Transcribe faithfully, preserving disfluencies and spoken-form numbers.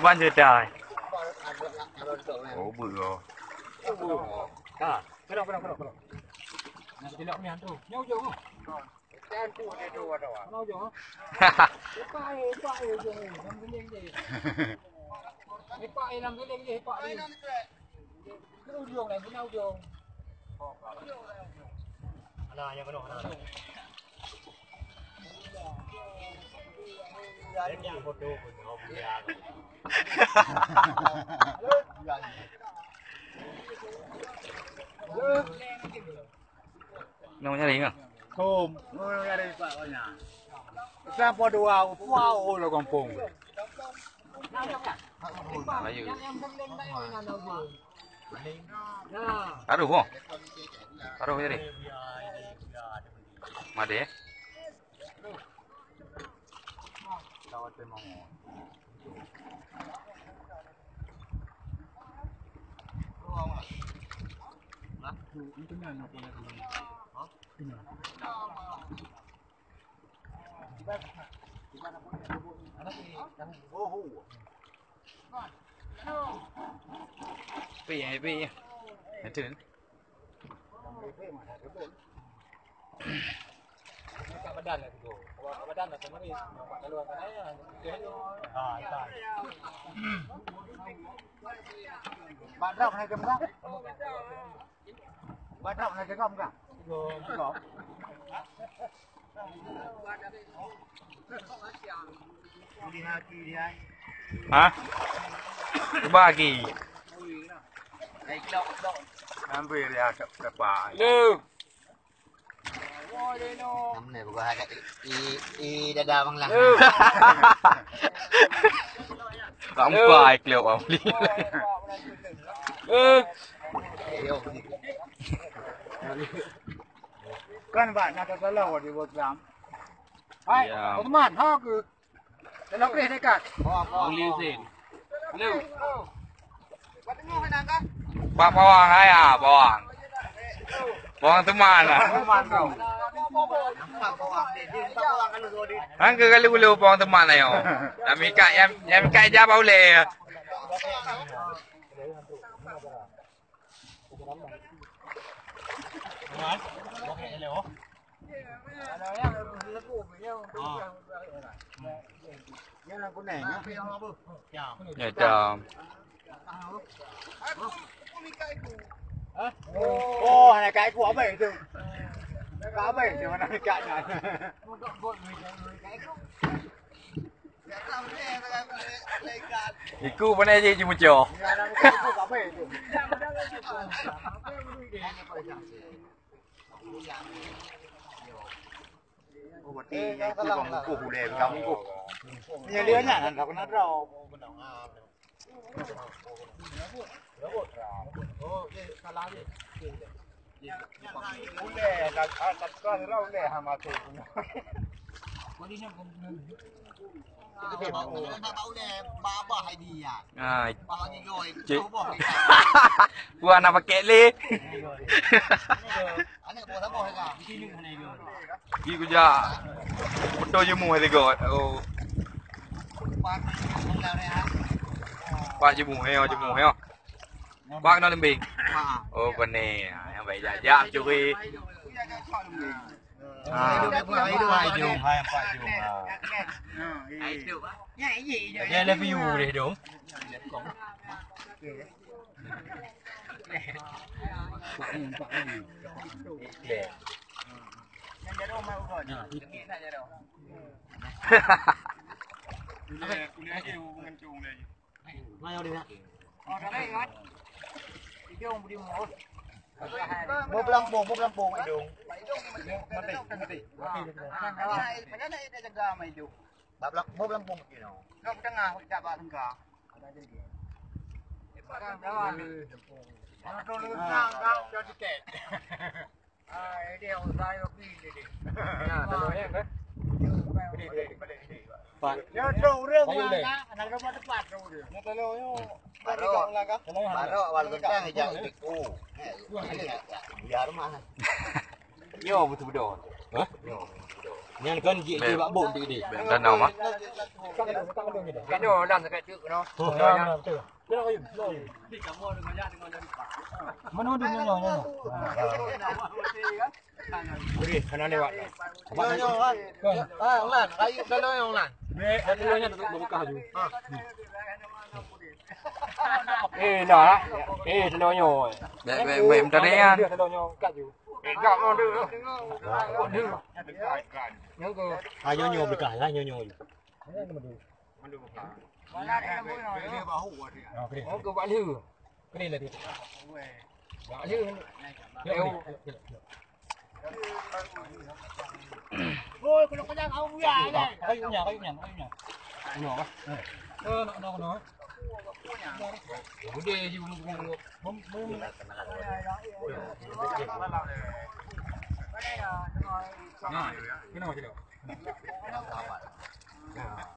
Pan cerita. Oh, beureuh. Ha, keudok, keudok, keudok, keudok. Nak tilok ni hantu. Nyoe ujong. Hantu dia tu ada. Mana ujong? Hebat, hebat, ujong. Lam geling dia. Hebat, lam geling dia, hebat dia. Ke ujong lah, guna ujong. Ana nyang keunoe, ana. Jadi yang foto pun, oh, punya. Nang nyari ke? Tom, nang nyari pak banyak. Sampai dua, dua, oh, lah kampung. Ayo. Taruh, oh. Taruh jadi. Made, eh? Pi, pi. Itu. Kat badan lah tu. Kalau kat badan lah sama ni. Nampak keluar kat air lah. Ha, ikan. Bak drop naik ke muka? Bak drop naik ke muka? Drop. Ha? Cuba lagi. Ambil dia dapat. Lu. Namne buka ada i, i, i dada Bang Lang. Lu. Rampai klub Bang Lang. Lu. Ayo. Kan bak nak salah di Boslam. Hai, ya. Osman, ha ke? Dalam preh dekat. Bang Liu Zain. Lu. Pak Pawang, hai, ah, Pawang. Pawang teman lah. Teman kau. Hang ke kali ulu Pawang teman ayo. Nyang mikat, nyang, nyang mikat ija bak ulèe. Ya, jam. Oh, anak kai ku apa itu? Apa itu anak kai? Iku mana je jimuco? Oh, berarti iku bang mukuh boleh, bang mukuh. Ni dia nya nak kena draw. Ulèe, tak, tak suka sira ulèe ha mata tu. Ah, cek. Buah nak pakai le. Di kuja. Betul jemu hai tiga. Oh. Pak jemu, heo jemu, heo. Bak na lembing. Ha. Oh, kone. Yang baik jajak curi. Ha. Pak Jum, hai Pak Jum. Ha. Jadi ada view deh dong. Mayo dia. Oh, dah baik kan? Hidung beri mulut. Mau pelampung, mau pelampung hidung. Mati, mati. Macam mana dia jaga sama hidung? Bak pelam-, mau pelampung hidung. Kau tengah, tak bak tengah. Sekarang jalan. Kalau tu lu nak, nak, dah tiket. Pak. Barok, barok awal kentang ijak iku. Biar mah. Yo betul betul. Hah? Nyan kan jik jik bak bok dik dik. Danau mah. Kena dan sakit tu kena. Oh, ya, ya, betul. Kena kayu, kena kayu. Mana ada nyonya, nyonya? Okey, kena lewat. Nyonya, kan? Ah, Lan, kayu kalau yang Lan. Be, ada nyonya tu buka tu. Eh, dah. Eh, telur nyonya. Baik, baik, baik, minta ringan. Telur nyonya kat tu. Eh, dah, oh, dia. Oh, dia. Yang ke? Ah, nyonya buka, ah, nyonya. Mana dia? Mana dia? Oh, ke Bak Lhe. Kena lah dia. Bak Lhe. Yuk, yuk, yuk, yuk. Oi, kena kenyang, au ya, ya. Kayu nya, kayu nya, kayu nya. Kena, ah. Eh, no, no, no. Udah, you, you, you. Bom, bom. Nah, kena macam tu.